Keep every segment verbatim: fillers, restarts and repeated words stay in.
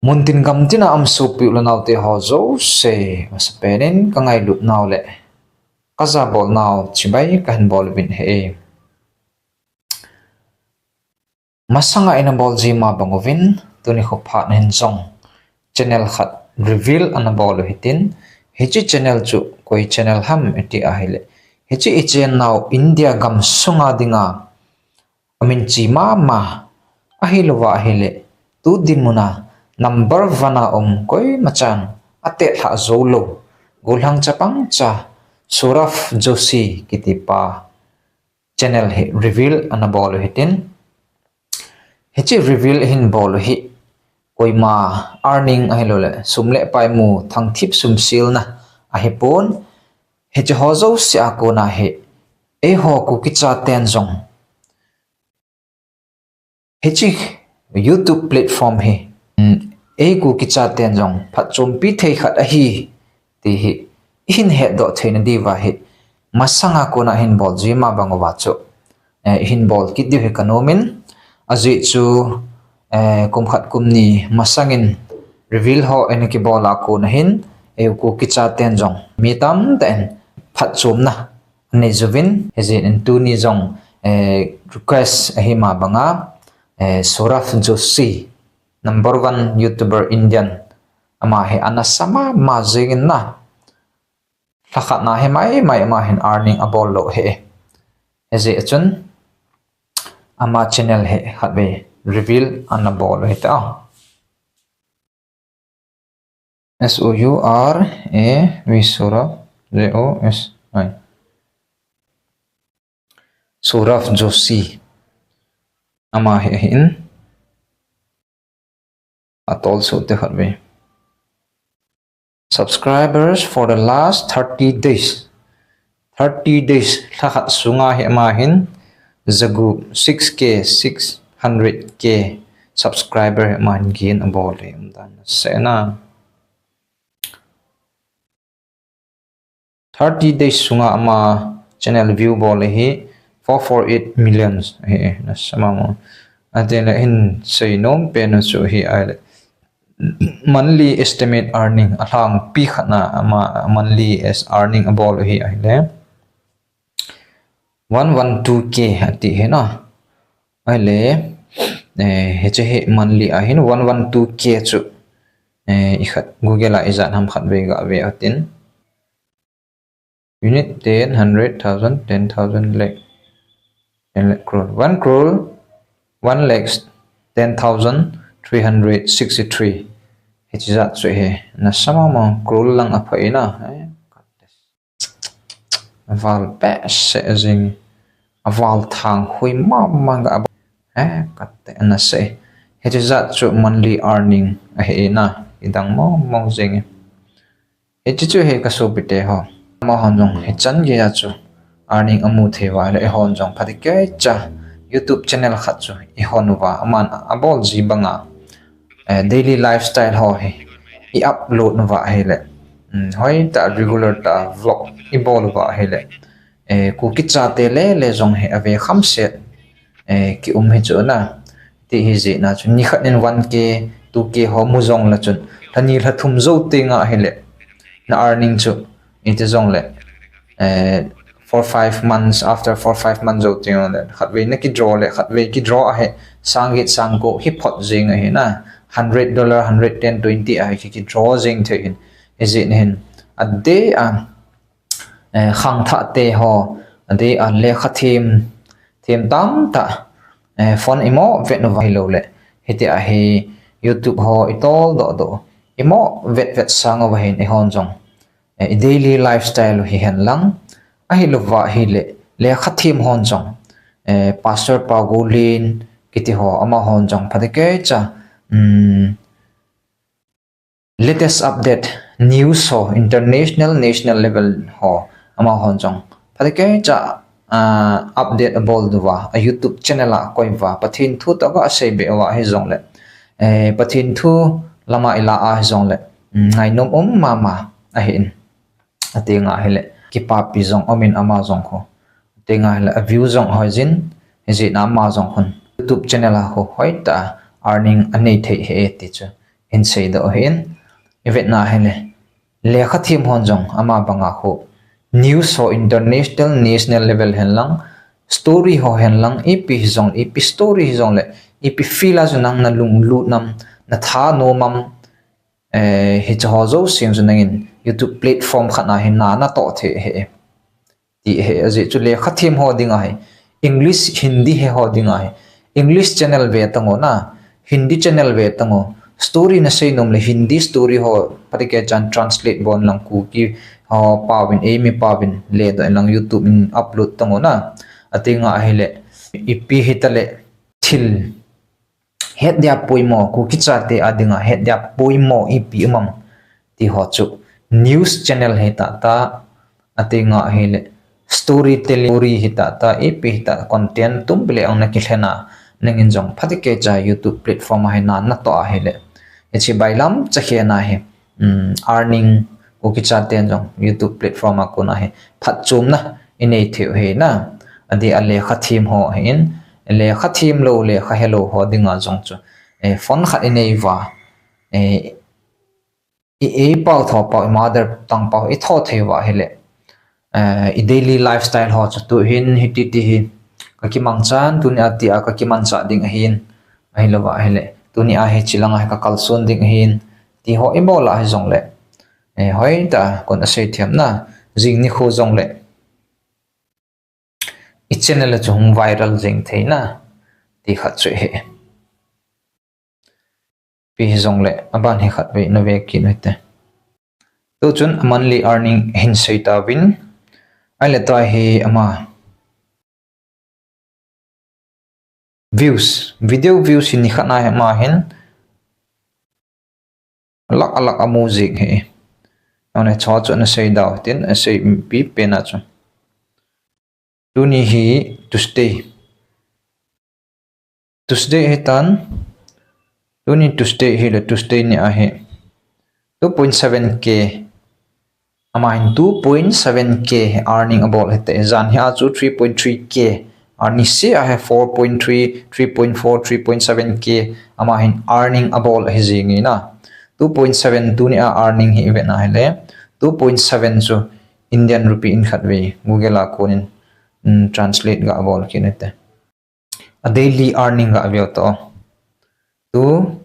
Muntin gamtina um sopi u le naote ho jouse, masapen in kangailut nau le kajabol nau chibai kahin bol uvin ahi. Masanga ina bol ji ma bang uvin, tuni khophat hin jong channel khat reveal ana bol u hitin, hiche channel chu koi channel ham iti ahile, hiche i channel nau India gam sunga dinga amin che mama, ahilouva ahile, tu dinmuna number one a um koimachan atehlhah joulou, gollhang chapang cha Saurabh Joshi kitipa channel hi reveal ana bol u hitin, hiche reveal ahin bol u hi koima earning ahiloule sum le pai mu thangthip sum selna ahipon, hiche ho jouse a kona hi eiho Kuki chaten jong hiche YouTube platform hi, ei Kuki chaten jong phatchompi thei khat ahi ti hi ihin hetdoh theina diuva hi masanga kona hin bol ji ma bang uva chu, eh, ihin bol kit diu hi kanomin, ajeh chu, eh, kum khat kum ni masangin reveal ho ina kibol a kona hin, ei Kuki chaten jong mi tamtah in phatchomna anei jouvin, hijeh in tuni jong, eh, request ahi ma banga, eh, Saurabh Joshi, number one YouTuber Indian, ama hi ana sa mama jengin na, lhakhatna hi maimai ama hin earning abol lou ahi. Hijeh chun ama channel hi khatvei reveal ana bol u hita. S O U R A V Saurabh, J O S I. Saurabh Joshi. Ama hi ahin. Atolsoh te khatvei. Subscribers for the last thirty days. Thirty days, lhakhat sunga hi ama hin jagup, six K, six hundred K subscriber hi ama hin gain abol hi umdan nasena. Thirty days sunga ama channel view bol hi four four eight millions hi, nasa mama. Atile hin seinom pen u chu hi ahile monthly estimate earning alhangpi khatna ama monthly as earning abol u hi ahile one one two K ati hi na. Ahile, eh, hiche hi monthly ahin one one two K chu, eh, ikhat Google a ijat ham khatvei gave utin. Unit, ten, hundred, thousand, ten thousand, lakh, ten lakh, crore, one crore, one lakh, ten thousand, three hundred, sixty-three. Hiche jat chu hi nasa mama, crore lang apha ina. Eh, Aval behseh jing. Aval thang hui mama ga aba. Eh, kate ana sei. Hiche jat chu monthly earning ahi na. Idang mong mong jing. Hiche chu hi kasopite ho. Amahon jong hichan geiya chu earning amu thei uva le eihon jong phatecha YouTube channel khat chu ihon uva aman abol ji banga, eh, daily lifestyle ho hi i upload uva ahile, um, hoitah regular tah vlog ibol uva ahile, eh, Kuki chate le le jong hi ave khamset, eh, kium hi chu na. Ti hi jeh na chu nikhat in one K, two K ho mu jong le chun lha ni lha thum jou tenga ahile na earning chu iti jong le, eh, four five months, after four five months jou tenga le khatvei na kidraw le khatvei kidraw ahi sang get sang ko hi phot jing ahi na, hundred dollar, hundred ten, twenty ahi ki kidraw jing thei hin. Hijeh hin adeh a, eh, khangthah te ho, adeh a lekha them, them tamtah, eh, phone imo vet uva hilou le. Hiti ahi YouTube ho itol doh doh imo vet vet sang uva hin eihon jong, eh, i daily lifestyle hi hen lang. Ahilouva ahile lekha them hon jong, eh, Pastor Paugolin kiti ho amahon jong phatecha, um, latest update news ho, international, national level ho, amahon jong phatecha, ah, update abol uva, a YouTube channel a koi uva, Pathen thu toh ga asei be uva hijongle, eh, Pathen thu lama ila a hijongle, mm, ngainom um mama ahin. Atenga hile kipapi jong umin ama jong khu. Atenga hile a view jong hoijin, hijeh na ama jong khun YouTube channel a khu hoitah earning anei thei ahi ti chu hin seidoh ahin, ivetna hile, lekha them hon jong ama banga khu news ho international, national level hen lang, story ho hen lang, ipi hijong, ipi story hijongle, ipi field a chu nang nalunglut nam, natha nom am, eh, hiche ho jouse chu nangin YouTube platform khat na hin na natoh thei ahi. Ti ahi, ajeh chu lekha them ho dinga hi, English, Hindi he ho dinga hi, English channel ve tango na, Hindi channel ve tango, story nasei nom le Hindi story ho, phatecha chan translate bol in lang Kuki ho paovin, eimi paovin ledoh in lang YouTube in upload tango na, ati nga ahile, ipi hitale thil het dia poimo, Kuki chate a dinga het dia poimo ipi um am ti ho chu news channel hi tahtah, ati nga ahile storytelling, story hi tahtah, ipi hi tahtah, content tum pile ong nakilhen a, nangin jong phatecha YouTube platform a hi na natoh ahile, hiche bailam chakhen a hi, um, earning, Kuki chaten jong YouTube platform a kona hi phatchomna inei thei u ahi na. Adeh a lekha them ho hin, lekha them lou, lekha helou ho dinga jong chu, eh, phone khat inei uva, eh, i, eipao thopao, i mother tongue pao itho thei uva ahile, eh, i daily lifestyle ho chu tuhin hiti ti hi kakimangchan, tunia tia kakimanchah ding ahin, ahilouva ahile tunia hiche langa hi kakalson ding ahin, ti ho ibol a hijongle, eh, hoitah a kon asei themna, jing nikho jongle i channel a chu hung viral jeng theina, ti khat chu ahi. Ipi hijongle, aban hi khatvei nave kit u hite. Tuchun a monthly earning hin sei tauvin, ahile tua hi ama views, video views hi nikhat na hi ama hin lakh a lakh amu jing ahi. Ahin hiche chu ana sei dau hitin, asei pi pen a chu, tuni hi Tuesday, Tuesday ahitan, tuni Tuesday hile Tuesday ni ahi, two point seven K, ama hin two point seven K earning abol ahite. Jan hi a chu three point three K earning, sia hi four point three, three point four, three point seven K ama hin earning abol ahi jing e na. Two point seven tunia earning hi ivet na hile, two point seven chu Indian rupee in khatvei Google a konin, um, translate ga bol kit u hite. A daily earning ga veu to. Two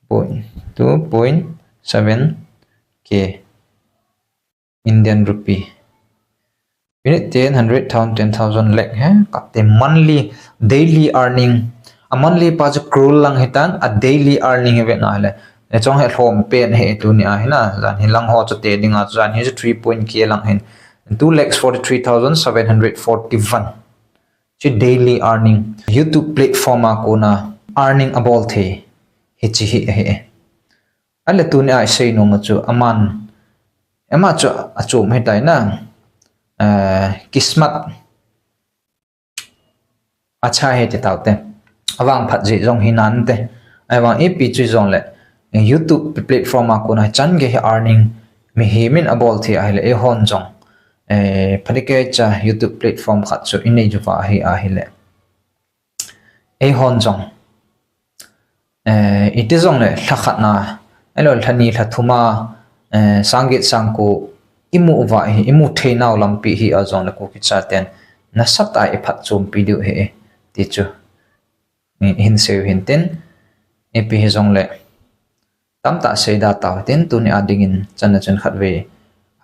point, two point seven K Indian rupee. Unit ten, hundred thousand, ten thousand, lakh he. Kate monthly, daily earning. A monthly pa chu crore lang hitan, a daily earning hi ivet na hile, hiche hi lhom pen ahi tunia hi na. Jan hi lang ho chu te dinga, jan hi chu three point K lang hin, two lakhs forty-three thousand seven hundred forty-one. Hiche daily earning, YouTube platform a kona earning abol thei hiche hi ahi. Ahile tunia isei nom u chu aman, ama chu achom ahitai na, eh, kismat acha ahi ti taute. Avangphat jeh jong hinante. Ahivang ipi chu jongle, eh, YouTube platform a kona chan gei hi earning mihem in abol thei ahile, eihon jong, eh, phatecha YouTube platform khat chu inei uva ahi ahile, eihon jong, eh, iti jongle lha khat na, ahilou lha ni lha thum a, eh, sang get sang ko imu uva ahi, imu theinau lampi hi a jongle Kuki chaten nasatah a iphatchompi diu ahi ti chu, eh, hin seiu hintin, ipi hijongle tamtah seida tau hitin, tunia dingin channa chun khatvei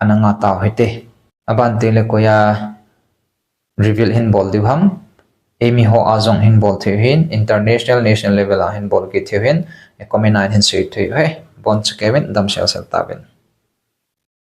ana nga tau hite. Aban teng le koiya reveal hin bol diu ham, eimi ho a jong hin bol thei u hin, international, national level a hin bol kit thei u hin, comment a hin sei thei u hi. Boncha keuvin, damsel sel tauvin.